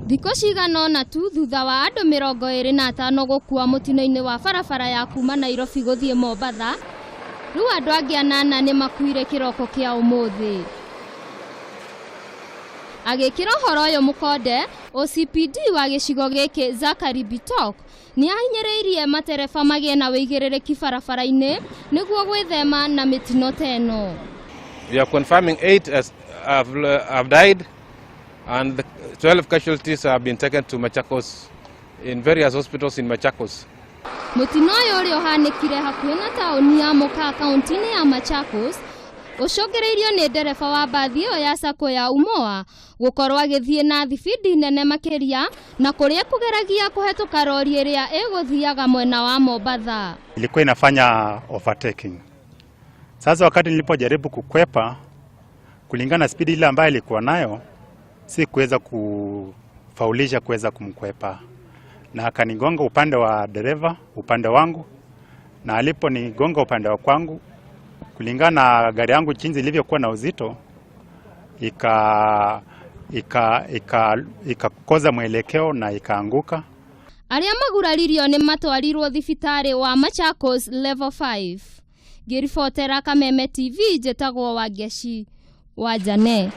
Thikũ cigana ũna tu thutha wa andũ 25 gũkua mũtino-inĩ wa barabara ya kuma Nairobi gũthiĩ Mombatha, rĩu andũ angĩ 8 nĩ makuire kĩroko kĩa ũmũthĩ. Agĩkĩra ũhoro ũyũ mũkonde, OCPD wa gĩcigo gĩkĩ Zachary Bitok nĩ ahinyĩrĩirie matereba magĩe na wĩigĩrĩrĩki barabara-inĩ nĩguo gwĩthema na mĩtino ta ĩno. We are confirming 8 as have died and the 12 casualties have been taken to Machakos in various hospitals in Machakos. Mũtino ũyũ ũrĩa ũhanĩkire hakuhĩ na taũni ya Mukaa kaunti-inĩ ya Machakos ũcũngĩrĩirio nĩ ndereba wa mbathi ĩyo ya Sacco ya Umoa gũkorwo agĩthiĩ na thibindi nene makĩria na kũrĩa kũgeragia kũhetũka rori ĩrĩa ĩgũthiaga mwena wa Mombatha. Ilikuwa inafanya overtaking. Sasa wakati nilipojaribu kukwepa kulingana na spidi ile ambayo ilikuwa nayo, si kuweza kufaulisha kuweza kumkwepa, na akanigonga upande wa dereva, upande wangu, na aliponigonga upande wa kwangu, kulingana na gari yangu jinsi ilivyokuwa na uzito, ika ika ika ikakosa mwelekeo na ikaanguka. Arĩa maguraririo nĩ matwarirwo thibitarĩ wa Machakos Level 5. Ngĩribotera Kameme TV, njĩtagwo Wangeci wa Jane.